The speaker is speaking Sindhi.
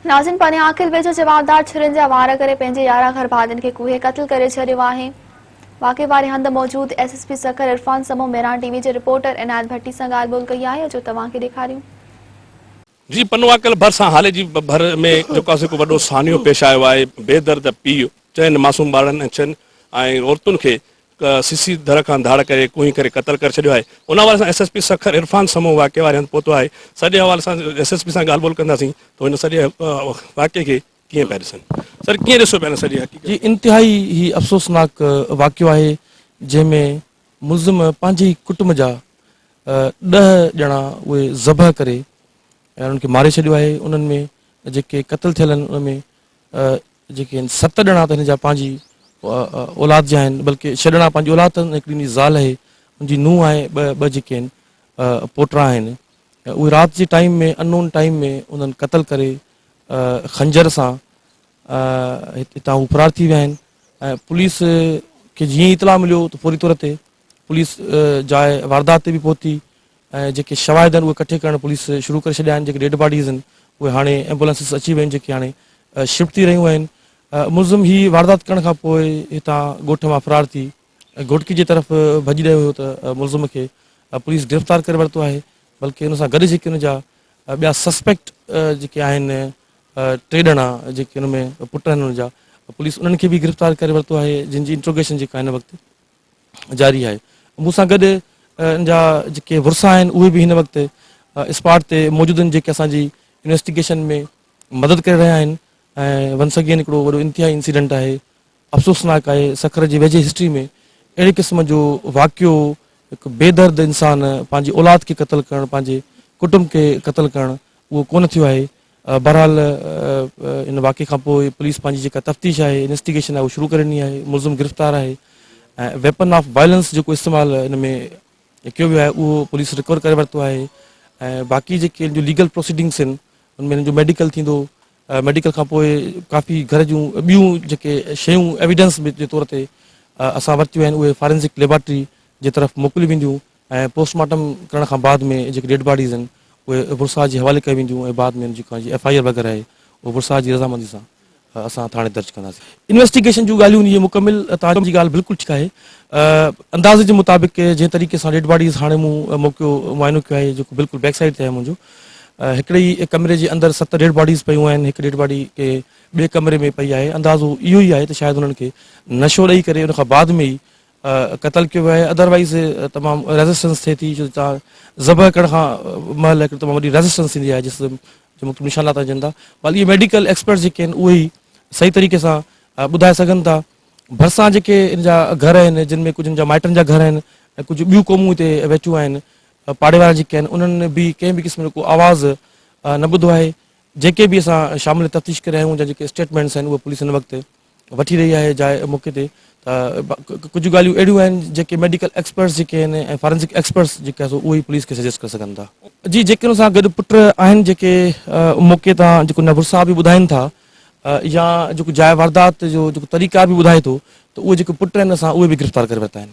ناظرين پني عاقل ويجهو جوابدار ڇرين جا وار ڪري پنهنجي 11 گهر ڀاتين کي ڪوهي قتل ڪري ڇڏيو آهي. واقعي واري هنڌ موجود S S P Sukkur Irfan Samoon Mehran T V جي رپورٽر عنايت ڀٽي سان ڳالهه ٻولهه ڪئي آهي اچو توهان کي ڏيکاريون. جي پنوعاقل ڀرسان هالي جي ڀر ۾ جيڪو آهي سو هڪ وڏو سانحو پيش آيو آهي بي درد پيء چئن معصوم ٻارڙن ۽ ڇهن ۽ عورتن کي سيسي ڌر کان ڌاڙ ڪري ڪوهين ڪري قتل ڪري ڇڏيو آهي ان حوالي سان S S P Sukkur Irfan Samoon واقعي واري هنڌ پهتو آهي سڄي حوالي سان ايس ايس پي سان ڳالهه ٻولهه ڪنداسين ته هن سڄي واقعي کي ڪيئن پيا ڏسن سر ڪيئن ڏسو پيا هن سڄي حقيقت جي انتهائي هي افسوسناڪ واقعو آهي جنهن ۾ ملزم پنهنجي ئي ڪٽنب جا ڏهه ڄڻا اهي ذبح ڪري ۽ انهن کي ماري ڇڏيو آهي انهن ۾ جيڪي قتل ٿيل آهن ان ۾ جيڪي آهن ست ڄڻا ته هن جا پنهنجي اولاد جا آهن بلڪه ڇهه ڄڻا پنهنجي اولاد اٿن هڪڙي هن جي زال آهي ان جي نونهن آهي ٻه ٻه جيڪي آهن پوٽرا آهن اهي رات جي ٽائيم ۾ انون ٽائيم ۾ انهن قتل ڪري خنجر سان هتان هو فرار ٿي ويا آهن ۽ پوليس کي جيئن ئي اطلاع مليو ته فوري طور تي پوليس جاء واردات تي به پهتي ۽ جيڪي شواهد آهن اهي ڪٺي ڪرڻ پوليس شروع ڪري ڇڏيا آهن جيڪي ڊيڊ باڊيز آهن اهي هاڻي ايمبولنسز اچي ويون جيڪي هاڻي شفٽ ٿي رهيون آهن ملزم هي واردات ڪرڻ کان پوء هتان ڳوٺ مان فرار ٿي گهوٽڪي جي طرف ڀڄي رهيو هيو ته ملزم کي پوليس گرفتار ڪري ورتو آهي بلڪه ان سان گڏ جيڪي ان جا ٻيا سسپيڪٽ جيڪي آهن ٽي ڄڻا جيڪي ان ۾ پٽ آهن ان جا پوليس انهن کي به گرفتار ڪري ورتو آهي جن جي انٽروگيشن جيڪا هن وقت جاري آهي مون سان گڏ ان جا جيڪي ورثا آهن اهي به هن وقت اسپاٽ تي موجود آهن جيڪي اسان جي انويسٽيگيشن ۾ مدد ڪري رهيا آهن ۽ ونس اگين هڪڙو وڏو انتهائي انسيڊنٽ آهي افسوسناڪ آهي سکر جي ويجهي هسٽري ۾ اهڙي قسم جو واقعو هڪ بي درد انسان پنهنجي اولاد کي قتل ڪرڻ پنهنجي ڪٽنب کي قتل ڪرڻ اهو ڪونه ٿيو آهي بهرحال ان واقعي کان پوء پوليس پنهنجي جيڪا تفتيش آهي انويسٽيگيشن آهي اهو شروع ڪري ڏني آهي ملزم گرفتار آهي ۽ ويپن آف وائلنس جيڪو استعمال ان ۾ ڪيو ويو آهي اهو پوليس رڪور ڪري ورتو آهي ۽ باقي جيڪي ان جون ليگل پروسيڊنگس آهن ان ۾ ان جو ميڊيڪل ٿيندو ميڊيڪل کان پوء ڪافي گهر جون ٻيون جيڪي شيون ايويڊنس جي طور تي اسان ورتيون آهن اهي فارنزڪ ليبارٽري جي طرف موڪليون وينديون ۽ پوسٽ مارٽم ڪرڻ کان بعد ۾ جيڪي ڊيڊ باڊيز آهن اهي ورثاء جي حوالي ڪيون وينديون ۽ بعد ۾ ان جي ايف I R وغيره آهي اهو ورثاء جي رضامندي سان اسان ٿاڻي درج ڪنداسين. انويسٽيگيشن جون ڳالهيون اهي مڪمل توهان جي ڳالهه بلڪل ٺيڪ آهي اندازي جي مطابق جنهن طريقي سان ڊيڊ باڊيز هاڻي مون موقعو معائنو ڪيو آهي جيڪو بلڪل بيڪ سائيڊ تي آهي منهنجو هڪڙي ئي ڪمري جي اندر ست ڊيڊ باڊيز پيون آهن هڪ ڊيڊ باڊي ڪي ٻئي ڪمري ۾ پئي آهي اندازو اهو ئي آهي ته شايد انهن کي نشو ڏئي ڪري ان کان بعد ۾ ئي قتل ڪيو ويو آهي ادر وائيز تمام ريزسٽنس ٿئي ٿي ڇو ته ذبح ڪرڻ کان مهل هڪ تمام وڏي ريزسٽنس ٿيندي آهي جسم جو مختلف نشانات اچن ٿا بل اهي ميڊيڪل ايڪسپرٽس جيڪي آهن اهي ئي صحيح طريقي سان ٻڌائي سگهن ٿا ڀرسان جيڪي ان جا گهر آهن جن ۾ ڪجهه ان جا مائٽن جا گهر آهن ۽ ڪجهه ٻيون قومون هتي ويٺيون آهن پاڙي وارا جيڪي آهن انهن به ڪنهن به قسم جو ڪو آواز نه ٻڌو آهي جيڪي به اسان شامل تفتيش ڪري آيا آهيون جا جيڪي اسٽيٽمينٽس آهن اهي پوليس هن وقت وٺي رهي آهي جاء موقعي تي ته ڪجهه ڳالهيون اهڙيون آهن جيڪي ميڊيڪل ايڪسپرٽس جيڪي آهن ۽ فارنسڪ ايڪسپرٽس جيڪي آهي سو اهي ئي پوليس کي سجيسٽ ڪري سگهن ٿا. جي جيڪي ان سان گڏ پٽ آهن جيڪي موقعي تان جيڪو نبر صاحب به ٻڌائين ٿا يا جيڪو جاء واردات جو جيڪو طريقار به ٻڌائي ٿو ته اهي جيڪي پٽ آهن اسان اهي به گرفتار ڪري ورتا آهن.